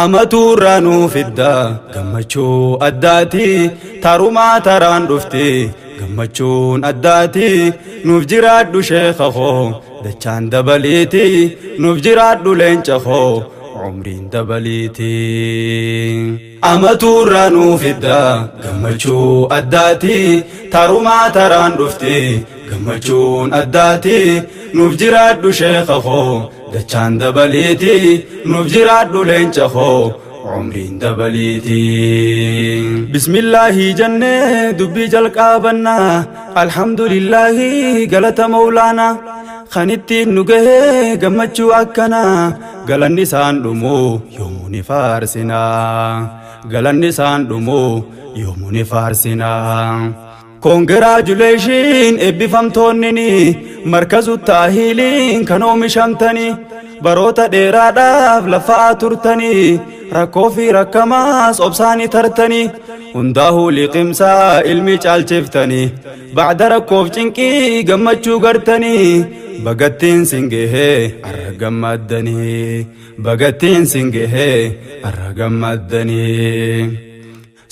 Amatuurraa nuu fidda gammachuu addaati tarumaa taraan dhufti gammachuun addaati nuuf jiraadhu sheeka koo dachaan dabaliiti nuuf jiraadhu leenca koo umriin dabaliiti. Amatuurraa nuu fidda gammachuu addaati tarumaa taraan dhufti gammachuun addaati nuuf jiraadhu sheeka koo dachaan dabaliiti nuuf jiraadhu leenca koo umriin dabaliiti. Bismillaahi jennee dubbii jalqaabannaa alhamdulillaahi galata mawlaanaa kan ittiin nu gahee gammachuu akkanaa galanni isaan dhumuu yoomuu ni faarsinaa galanni isaan dhumuu yoomuu ni faarsinaa. Congratulation eebbifamtoonni markazu taahiiliin kan oomishamtanii baroota dheeraadhaaf lafa'aa turtanii rakkoo fi rakkamaas obsaanii tartanii hundaa'uu liqimsaa ilmi caalchiftanii bacda rakkoof cinqii gammachuu gartanii bagattiin singehee arra gammaddanii bagattiin singehee arra gammaddanii.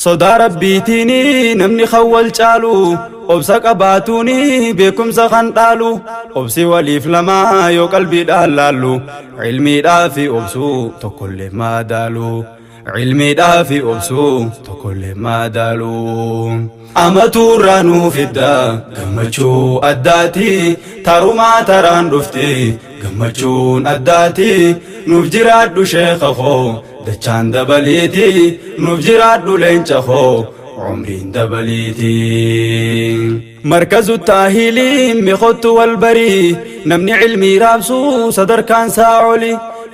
Sodaa rabbiitiin namni kan wal caalu obsa qabaatuun beekumsa kan dhaalu obsi waliif lamaa yoo qalbiidhaan laallu ilmiidhaa fi obsuu tokkollee madaalu ilmiidhaa fi obsuu tokkollee madaalu. Amatuurraa nuu fidda gammachuu addaati tarumaa taraan dhufti gammachuun addaati nuuf jiraadhu sheeka koo dachaan dabaliiti nuuf jiraadhu leenca koo umriin dabaliiti. Markazu taahiiliin miqottu wal barii namni ilmii raabsuu sadarkaan isaa oli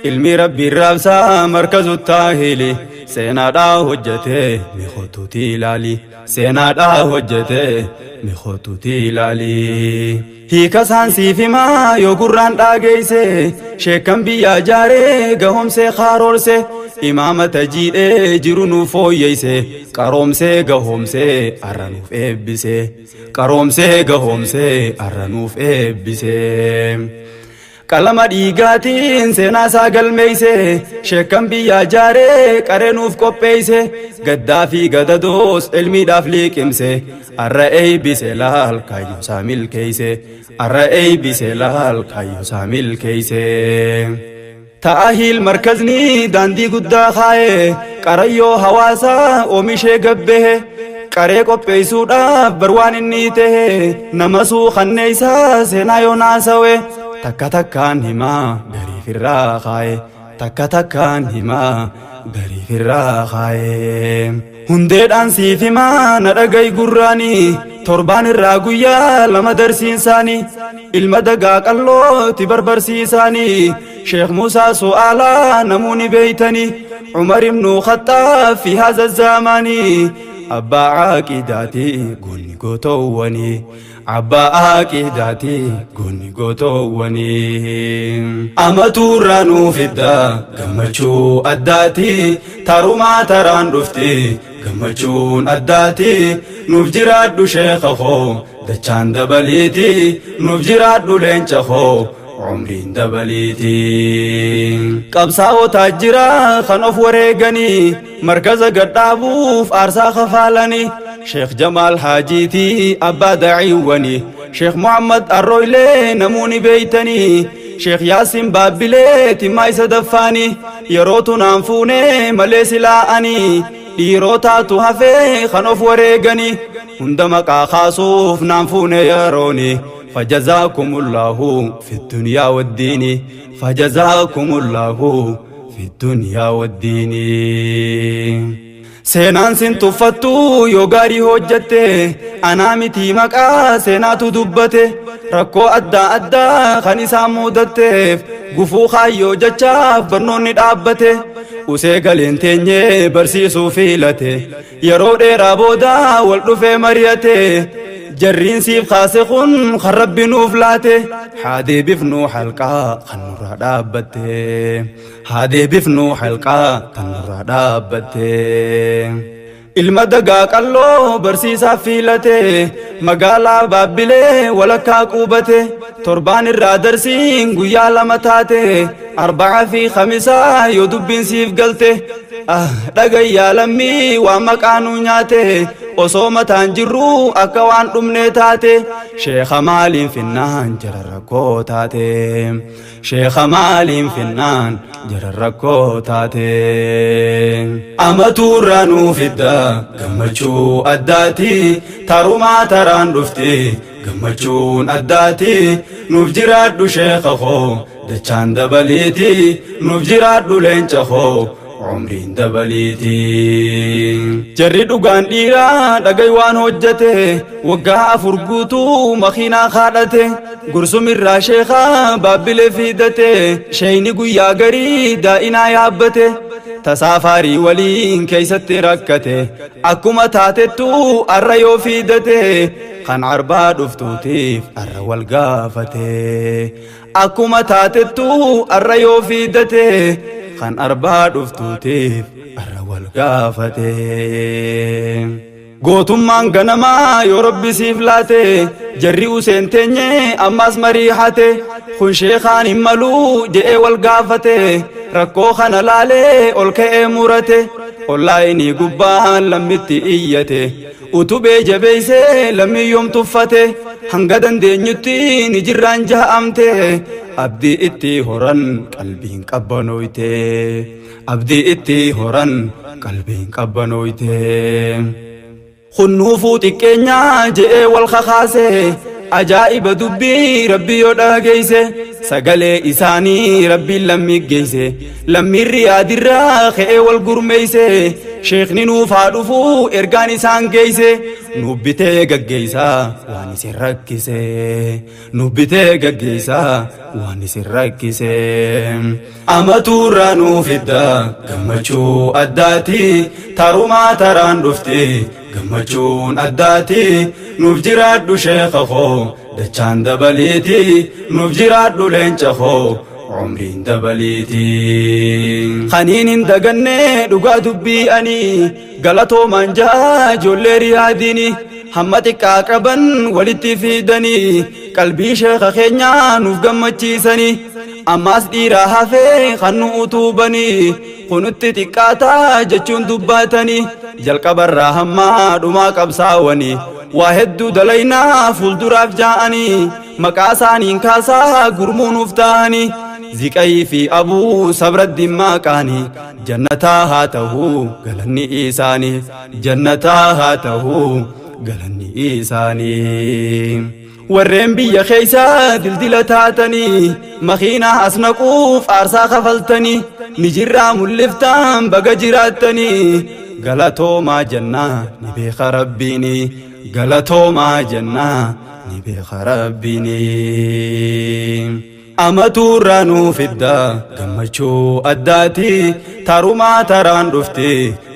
ilmi rabbiin raabsaa markazu taahiili seenaadhaa hojjete miqottuuti ilaali seenaadhaa hojjete miqottuuti ilaali. Hiika isaan siif himaa yoo gurraan dhaageeyse sheekkan biyya ijaaree gahoomsee kaaroorse imaamata jiidhee jiru nuuf fooyyeyse qaroomsee gahoomsee arra nuuf eebbise qaroomsee gahoomsee arra nuuf eebbise. Qalama dhiigaatiin seenaa isaa galmeeyse sheekkan biyya ijaaree qaree nuuf qopheeyse gaddaa fi gadadoos ilmiidhaaf liqimse arra eeybise laal kaayyoo isaa milkeeyse arra eeybise laal kaayyoo isaa milkeeyse. Ta'ahiil markazni daandii guddaa kaa'e qarayyoo hawaasaa oomishee gabbehe qaree qopheessuudhaaf barwaan inni tahe nama suukanneessaa seenaa yoo naasawe takka takkaan himaa gariif irraa kaa'e takka takkaan himaa gariif irraa kaa'e. Hundeedhaan siif himaa na dhaga'i gurraanii torbaan irraa guyyaa lama darsiinsaanii ilma dagaa qallooti barbarsiisaanii Sheekh Musaa su'aalaa namuuni beeytanii Umar ibnu Khaxaab fi haza zamaanii abbaa caaqidaati goonni gootowwanii abbaa aaqidaati goonni gootowwanii. Amatuurraa nuu fidda gammachuu addaati tarumaa taraan dhufti gammachuun addaati nuuf jiraadhu sheeka koo dachaan dabaliiti nuuf jiraadhu leenca koo umriin dabaliiti. Qabsaa'otaa jira kan of wareeganii markaza gadhaabuuf aarsaa kafaalanii Sheekh Jamaal Haajiitii abbaa daciiwwanii Sheekh Muhammad Arrooylee namuuni beeytanii Sheekh Yaasin Baabbilee timmaa isa daffaanii yeroo tunaan fuunee malee silaa'anii dhiirotaatu hafee kan of wareeganii hunda maqaa kaasuuf naan fuune yerooni فجزاكم الله في الدنيا والدين فجزاكم الله في الدنيا والدين Seenaan sin tuffattu yoo gaarii hojjatte anaa miti maqaa seenaatu dubbate rakkoo adda addaa kan isaan mudatteef gufuu kaayyoo jechaaf barnoonni dhaabbate usee galeen teenyee barsiisuu fiilate yeroo dheeraa booda wal dhufee mari'ate jarriin siif kaase kun kan rabbi nuuf laate haa deebifnuu halqaa kan nurraa dhaabbatte haa deebifnuu halqaa kan nurraa dhaabbatte. Ilma dagaa qalloo barsiisaaf fiilate magaalaa baabbilee walakkaa quubate torbaan irraa darsiin guyyaa lama taate Arba'aa fi Khamisaa yoo dubbiin siif galte. Ah, dhagayyaa lammii waan maqaa nu nyaate, osoo mataan jirru akka waan dhumnee taate. Sheekha maaliin finnaan jara rakkoo taate? Sheekha maaliin finnaan jara rakkoo taate? Amatuurraa nuu fidda gammachuu addaati, tarumaa taraan dhufti gammachuun addaati. Nuuf jiraadhu sheekha koo, dachaan dabaliiti. Nuuf jiraadhu leenca koo, umriin dabaliiti. Jarri dhugaan dhiiraa dhagay waan hojjete, waggaa 4 guutuu makiinaa kaadhate. Gursumirraa sheekaa baabbilee fiidate, sheeyni guyyaa garii daa'inaa yaabbate. Tasaafarii waliin keeysatti rakkate, akkuma taatettu arra yoo fiidate. Kan arbaa dhuftuutiif arra wal gaafate, akkuma taatettu arra yoo fiidate. Kan arbaa dhuftuutiif arra wal gaafate. Gootummaan ganamaa yoo Rabbi siif laate, jarri useen teenye ammas marii hate. Kun sheekaan hin maluu je'ee wal gaafate. Rakkoo kana laalee ol ka'ee murate, onlaayinii gubbaan lammitti iyyate. Utubee jabeeysee lammii yoom tuffate? Hanga dandeenyutti ni jirraan ja'amte. Abdii itti horan qalbiin qabbanooyte, abdii itti horan qalbiin qabbanooyte. Kunnuufuu xiqqeenyaa je'ee wal kakaase. Ajaa'iba dubbii Rabbi yoo dhageeyse, sagalee isaanii Rabbiin lammii geeyse. Lammiin Riyaadirraa ka'ee wal gurmeeyse, sheekni nuuf haa dhufuu ergaan isaan geeyse. Nuuf bitee gaggeeysaa waan isin rakkise, nuuf bitee gaggeeysaa waan isin rakkise. Amatuurraa nuuf fidda gammachuu addaati, tarumaa taraan dhufti gammachuun addaati. Nuuf jiraadhu sheekha koo, dachaan dabaliiti. Nuuf jiraadhu leenca koo, umriin dabaliiti. Kaniin hin daganne dhugaa dubbii ani galatoomaan ja'a ijoollee Riyaadiini, hamma xiqqaa qaban walitti fiidanii qalbii sheekha keenyaa nuuf gammachiisanii. Ammaas dhiiraa hafee kan nu utubanii, kunutti xiqqaataa jechuun dubbatanii. Jalqabarraa hammaa dhumaa qabsaawanii waa hedduu dalaynaa fuulduraaf ja'anii, maqaa isaaniin kaasaa gurmuu nuuf ta'anii. Ziqayii fi Abuu Sabraddiin maqaanii jannataa haa ta'uu galanni isaanii, jannataa haa ta'uu galanni isaanii. Warreen biyya keeysaa dildila taatanii makiinaa as naquuf aarsaa kafaltanii, ni jirraa mul'iftaan baga jiraattanii. Galatoomaa jennaa, ni beeka Rabbiini. Galatoomaa jennaa, ni beeka Rabbiini. Amatuurraa nuu fidda gammachuu addaati, tarumaa taraan dhufti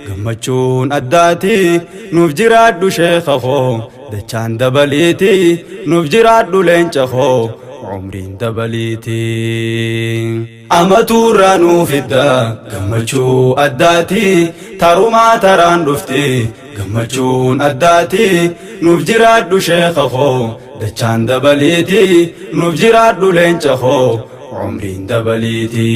gammachuun addaati. Nuuf jiraadhu sheekha koo, dachaan dabaliiti. Nuuf jiraadhu leenca koo, umriin dabaliiti. Amatuurraa nuu fidda gammachuu addaati, tarumaa taraan dhufti gammachuun addaati. Nuuf jiraadhu sheekha koo, dachaan dabaliiti. Nuuf jiraadhu leenca koo, umriin dabaliiti.